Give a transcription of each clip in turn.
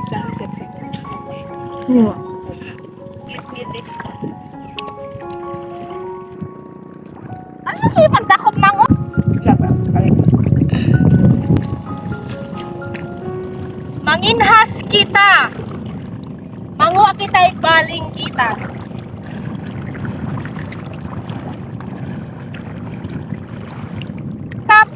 Yeah. Give me this one. Ano siya pagdakop mango? Manginhas kita. Manguha kita, ibaling kita. Tap.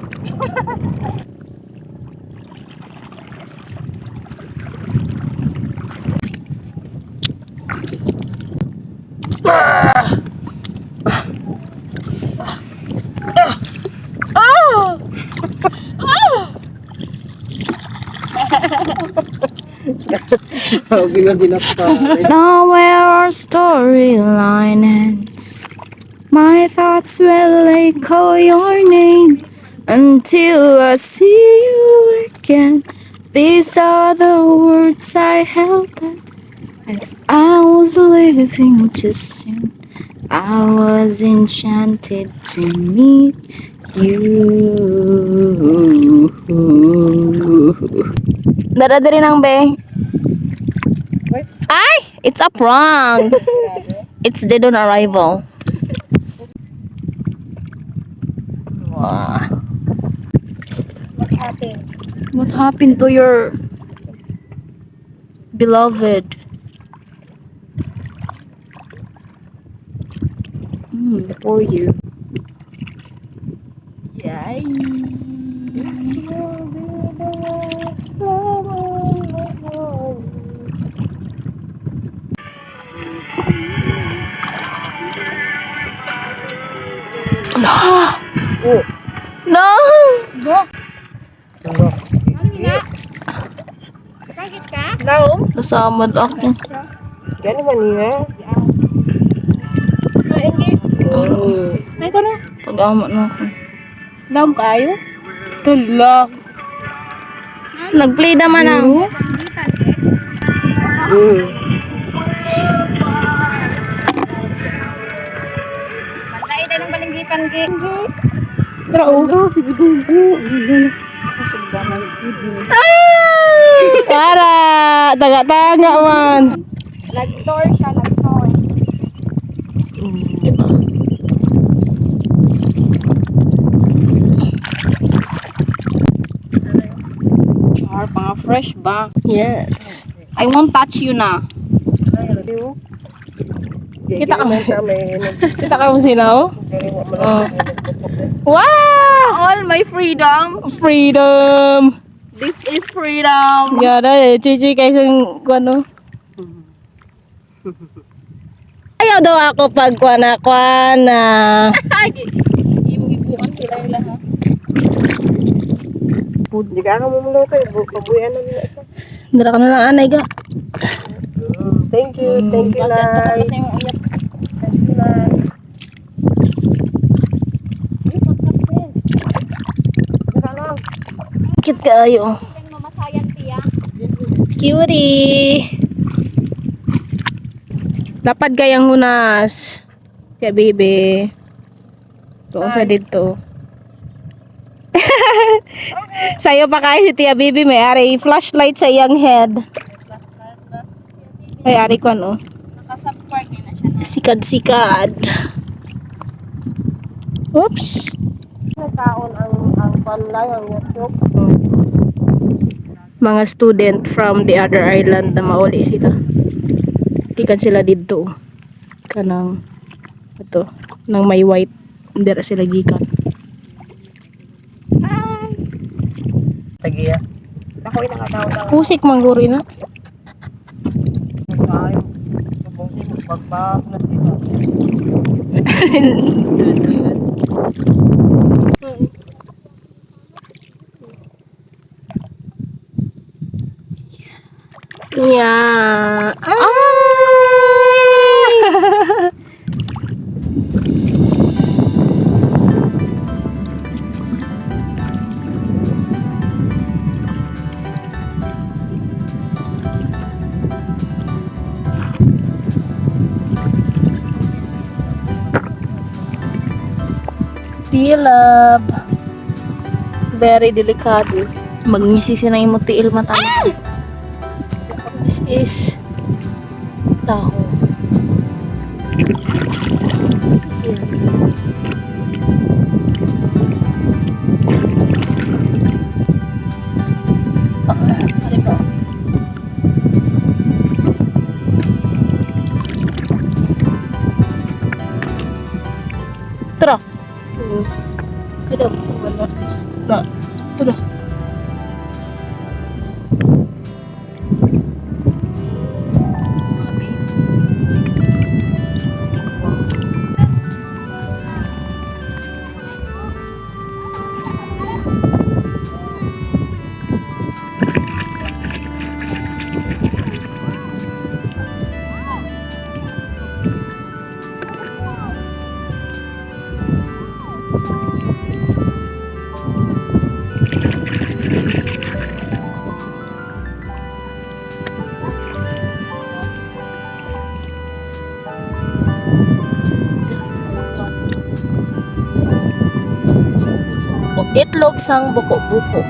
Oh! Now where our storyline ends, my thoughts will echo your name until I see you again. These are the words I held back as I was leaving too soon. I was enchanted to meet you. Dara diri nang be. Ay, it's a prank. It's dead on arrival. Wow. What happened? What happened to your beloved? For you. Yay. No! No. Daw? Nasamad ako. Gano'n man niya? Ay, ko na. Pag-ama na ako. Daw kayo? Tulog. Nag-play naman ang. Bantay tayo ng balinggitan, Ki. Tara, oh. Sige, dugo. Tara! Taga-taga man. Nag-tour siya, nag-tour. Char, pang fresh ba? Yes. I won't touch you na. Kita ka mo. Kita ka mo sinaw? Oh. Wow! All my freedom. Freedom! This is freedom. Yara, eh, chichi kay sang kuano. Ayaw daw ako pag kuana kuana. Hindi ka mamulaw kayo. Kabuyan na nila ito. Dara ka na lang anay ga. Thank you, Nay. Kasi yung uyap. Thank you, Nay. Cute kaayo. Mamasayan tiya. Cutie. Dapat gayang hunas. Siya baby. Tuo sa dito. Sayo pa kayo si Tia Bibi, may ari flashlight sa iyang head. Ay ari ko ano. Nakasubscribe niya na siya. Sikad-sikad. Oops. Nagkaon ang panlay, ang YouTube. Mga student from the other island na mauli sila. Tikan sila dito. Kanang ito, nang may white. Hindi ra sila gikan. Tagiya. Ako yung nakatawa. Kusik mangguri na. Tayo. Subong din, magbag na sila. Yeah. Ah! Tilab. Very delikado. Magngisi na imo tiil mata. is taho. Siya. Ah, ano ba? Tara. Tara. Wala. Na. Tara. Itlog sang buko-buko.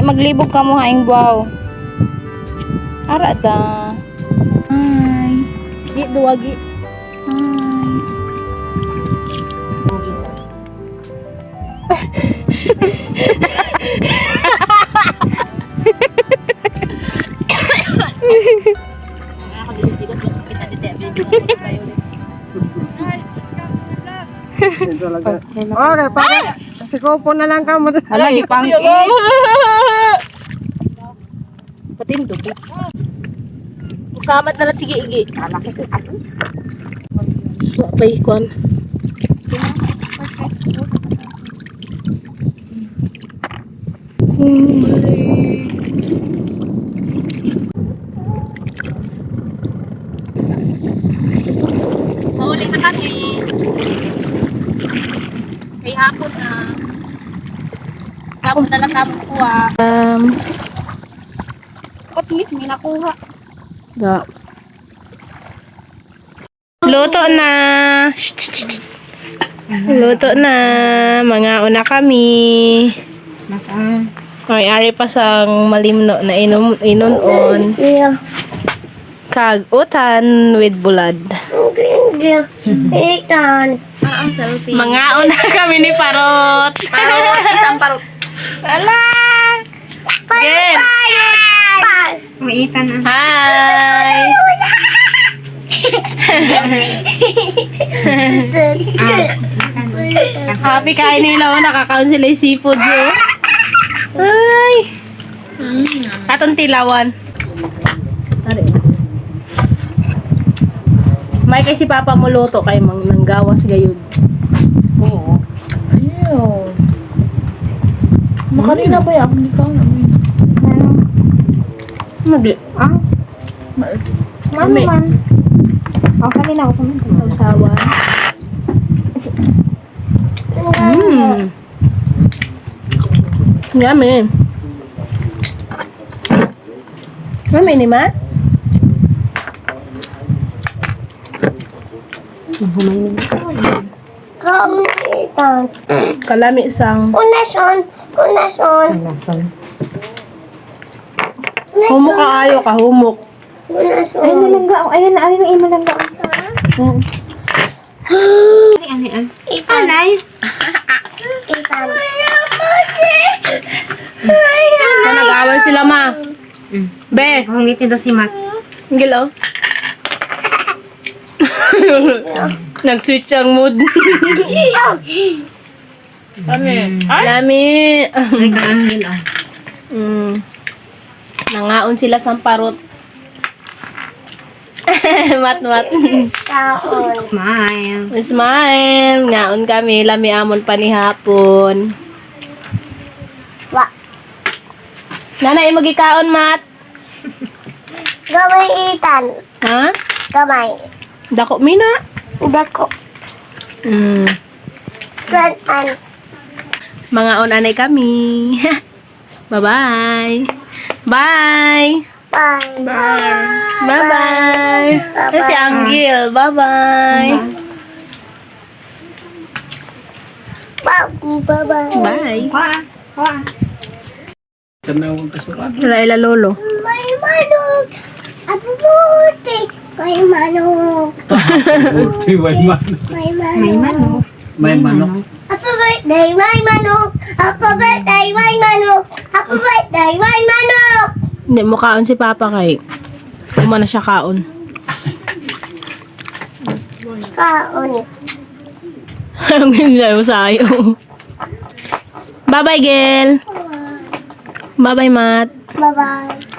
Maglibog ka mo haing buwaw. Ara da. Hi. Gi duwagi. Hi. Talaga. Okay, para si Kopo na lang ka mo. Hala, di pang Patindog. Usamat na lang sige igi. Wa pay kwan. Mauli na kami. Kay hapon na. Hapon na lang kami kuha. At least may nakuha. Da. Luto na. Shh, shh, shh, shh. Luto na. Mga una kami. May ari pa sang malimno na inom inon-on. Yeah. Kag utan with bulad. Ikan. Ah, ang selfie. Mga una kami ni Parot. Parot, isang parot. Ala! Again. Maitan na. Hi! Happy kain nila. Oh, nakakaon sila yung seafood. Oh. Ay! Atong tilawan. May kay si Papa mo luto kay mang nanggawas gayud. Oo. Ayaw. Makanina ba yan? Hindi ka namin. Mabli. Ah, Mami. man. Oh, kanina ako kumain. Sausawan. Mm. Yummy. Yummy ni Ma? Ikan. Kalami isang Unason. Unason. Nasan? humok ka ayo ka humok. Unason. Ay, malangga. Oh, ayun, ayun, ay, malangga. Ikan. Anay. Ikan. So, nag-away sila ma. Be, Hungitin daw si Matt. gilo. Nag-switch ang mood. Lami. Lami. Ay, kaanggil ah. Nangaon sila sa parot. Mat mat. Taon. Smile. Smile. Ngaon kami lami amon pa ni hapon. Wa. Nanay magikaon mat. Gamay itan. Ha? Gamay. Dako mina. Dako. Saan? Mga on anay kami. Bye-bye. Bye. Bye. Bye. Bye-bye. Bye-bye. Si Anggil. Bye-bye. Bye. Bye. Bye. Hoa. Hoa. Laila lolo. Bye. Manok. Happy birthday, may manok. Buti, may manok. May manok. May manok. Happy birthday, may manok. Happy birthday, may manok. Happy birthday, may manok. Hindi mo kaon si Papa kay umana siya kaon. Kaon. Ang ganyan mo sayo. Bye-bye, Gel. Bye-bye, Matt. Bye-bye.